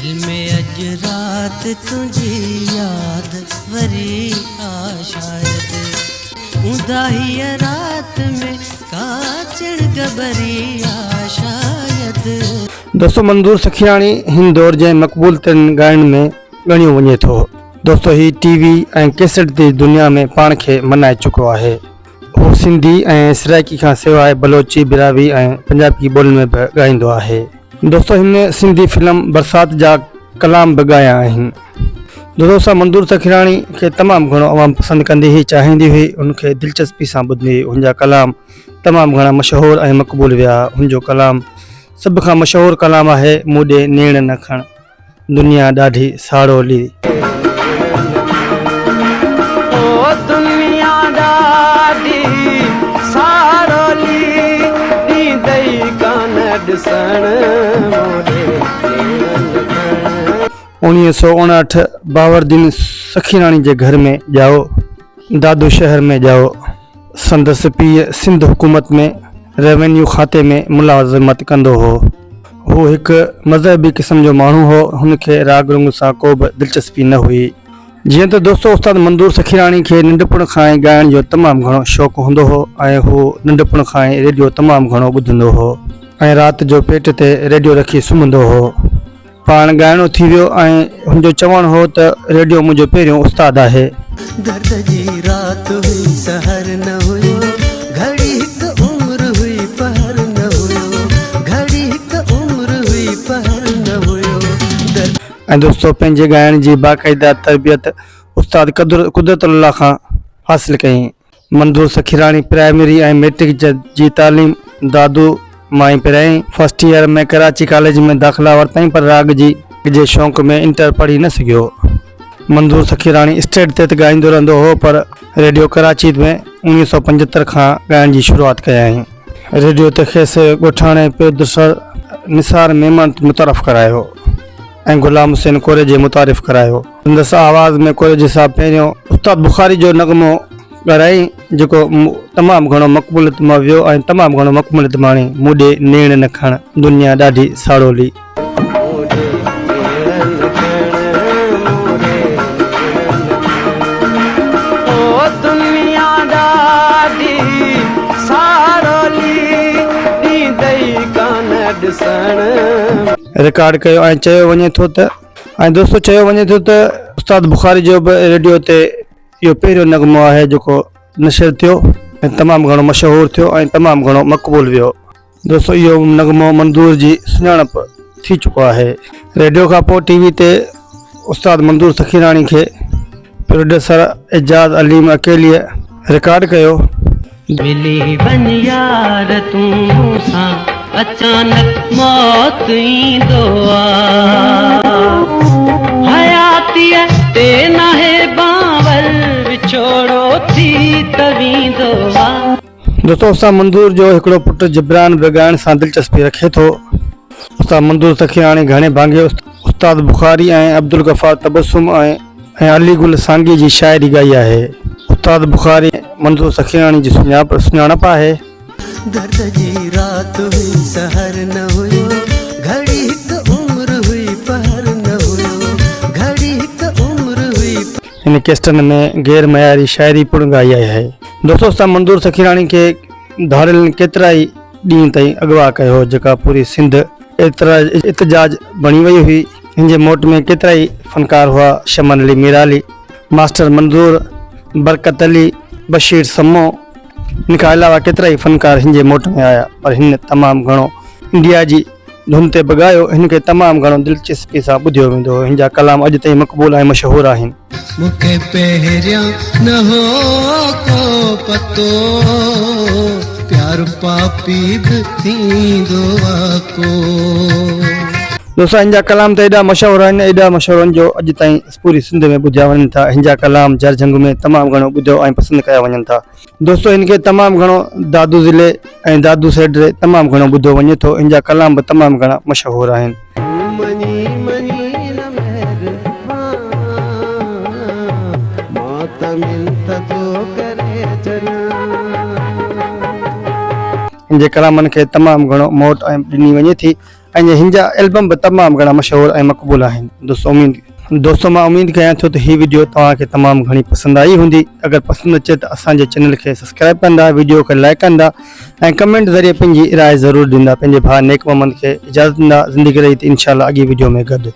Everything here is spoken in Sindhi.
دل ۾ اڄ رات تنهنجي ياد وري آ شايد اونداهيء رات ۾ ڪا چڻگ ٻري آ شايد. دوستو منظور سکيراڻي هن دور جي مقبول ترين ڳائڻن ۾ ڳڻيو وڃي ٿو. دوستو هي ٽي وي ۽ ڪيسٽ جي دنيا ۾ پاڻ کي منائي چڪو آهي. هو سنڌي ۽ سرائيڪي کان سواء بلوچي، براهوي ۽ پنجابي ٻولين ۾ به ڳائيندو آهي. دوستو هن سنڌي فلم برسات جا ڪلام به ڳايا آهن. دوستو سان منظور سکيراڻي کي تمام گهڻو عوام پسند ڪندي هئي چاهيندي هئي ان کي دلچسپي سان ٻڌندي هئي هن جا ڪلام تمام گهڻا مشهور ۽ مقبول ويا هن جو ڪلام سڀ کان مشهور ڪلام آهي مون ڏي نيڻ نه کڻ. دنيا ڏاڍي ساڙولي. او دنيا ڏاڍي ساڙولي، ڏيندئي ڪانه ڏسڻ مون ڏي نيڻ نه کڻ. 1959 باوردين سخيراڻي جي گهر ۾ ڄائو. دادو شهر ۾ ڄائو. سندس پيء سنڌ حڪومت ۾ روينيو کاتي ۾ ملازمت ڪندو هو. هو هڪ مذهبي قسم جو ماڻهو هو. هن کي راڳ رنگ سان ڪو به دلچسپي نه هئي. جيئن ته دوستو استاد منظور سخيراڻي کي ننڍپڻ کان ئي ڳائڻ جو تمام گهڻو شوق هوندو هو ۽ هو ننڍپڻ کان ئي ريڊيو تمام گهڻو ٻڌندو هو ۽ رات جو پيٽ تي ريڊيو رکي سمهندو هو. پاڻ ڳائڻو ٿي ويو ۽ هن جو چوڻ هو ته ريڊيو منهنجو پهريون استاد آهي. درد جي رات هئي سحر نه هيو گهڙي هڪ عمر هئي پهر نه هيو گهڙي هڪ عمر هئي پهر نه هيو درد. ۽ دوستو پنهنجي ڳائڻ جي باقاعده تربيت استاد قدرت الله کان حاصل ڪيائين. منظور سکيراڻي پرائمري ۽ مئٽرڪ جي تعليم دادو مان ئي پرايائين. فرسٽ ايئر ۾ ڪراچي ڪاليج ۾ داخلا ورتائين پر راڳ جي جي شوق ۾ انٽر پڙهي نه سگهيو. منظور سکيراڻي اسٽيج تي ته ڳائيندو رهندو هو پر ريڊيو ڪراچي ۾ 1975 کان ڳائڻ جي شروعات ڪيائين. ريڊيو تي کيس ڳوٺاڻي پروديوسر نثار ميمڻ متعارف ڪرايو ۽ غلام حسين ڪوريجي متعارف ڪرايو. سندس آواز ۾ ڪوريجي صاحب پهريون استاد بخاري جو نغمو ڳارائين جيڪو تمام گهڻو مقبوليت مان ويو ۽ تمام گهڻو مقبوليت ماڻي مون ڏي نيڻ نه کڻ دنيا ڏاڍي ساڙولي. مون ڏي نيڻ نه کڻ مون ڏي نيڻ نه کڻ او دنيا ڏاڍي ساڙولي ڏيندئي ڪانه ڏسڻ. رڪارڊ ڪيو ۽ چيو وڃي ٿو ته. ۽ دوستو چيو وڃي ٿو ته استاد بخاري جو به ريڊيو تي اهو پهريون نغمو آهي جيڪو نشر ٿيو ۽ تمام گهڻو مشهور ٿيو ۽ تمام گهڻو مقبول ويو. دوستو اهو نغمو منظور جي سڃاڻپ ٿي چڪو آهي. ريڊيو کان پوء ٽي وي تي استاد منظور سخيراڻي کي پروڊيوسر اعجاز عليم اڪيليء رڪارڊ ڪيو. ملي وڃ يار تون مون سان اچانڪ موت ايندو آ حياتيء تي ناهي بانور وڇوڙو ٿي ته ويندو آ. دوستو استاد منظور جو هڪڙو پٽ جبران به ڳائڻ سان دلچسپي رکي ٿو. استاد منظور سخيراڻي گهڻي ڀاڱي استاد بخاري ۽ عبدالغفار تبسم ۽ ۽ علي گل سانگي جي شاعري ڳائي آهي. استاد بخاري منظور سخيراڻي جي سڃاڻپ آهي. درد جي رات هئي سحر نه هيو گهڙي هڪ عمر هئي پهر نه هيو گهڙي هڪ عمر هئي. هن ڪيسٽن ۾ غير معياري شاعري پڻ ڳائي آهي. دوستو استاد منظور سخيراڻي کي ڌاڙيلن ڪيترائي ڏينهن تائين اغوا ڪيو هو جيڪا پوري سنڌ احتجاج بڻي وئي هئي. هن جي موٽ ۾ ڪيترائي فنڪار هئا، شمن علي ميرالي، ماسٽر منظور، برڪت علي، بشير سمو، ان کان علاوه ڪيترائي فنڪار هن جي موٽ ۾ آيا پر هن تمام گهڻو انڊيا جي ڌن تي به ڳايو، هن کي تمام گهڻو دلچسپي سان ٻڌيو ويندو هو، هن جا ڪلام اڄ تائين مقبول ۽ مشهور آهن. مون کي پهريان نه هو ڪو پتو، پيار پاپي به ٿيندو آ ڪو. دوستا هن جا ڪلام ته ايڏا مشهور آهن ايڏا مشهور آهن جو اڄ تائين پوري سنڌ ۾ ٻڌيا وڃن ٿا هن جا ڪلام جھر جھنگ ۾ تمام گھڻو ٻڌيو ۽ پسند ڪيا وڃن ٿا دوستو هن کي تمام گھڻو دادو ضلعي ۽ دادو سيڊ ري تمام گھڻو ٻڌو وڃي ٿو هن جا ڪلام به تمام گھڻا مشهور آهن. مڃي مڃي نه مهربان مان ته منٿ ٿو ڪري ڇڏيان. هن جي ڪلامن کي تمام گھڻو موٽ ۽ ڏني وڃي ٿي. ۽ هن جا البم به تمام گهڻا مشهور ۽ مقبول آهن دوستو اميد دوستو مان اميد ڪيان ٿو ته هي وڊيو توهان کي تمام گهڻي پسند آئي هوندي اگر پسند اچي ته اسان جي چينل کي سبسڪرائب ڪندا وڊيو کي لائڪ ڪندا ۽ ڪمينٽ ذريعي پنهنجي راء ضرور ڏيندا پنهنجي ڀاء نيڪ محمد کي اجازت ڏيندا زندگي رهي ته انشاء الله اڳي وڊيو ۾ گڏ.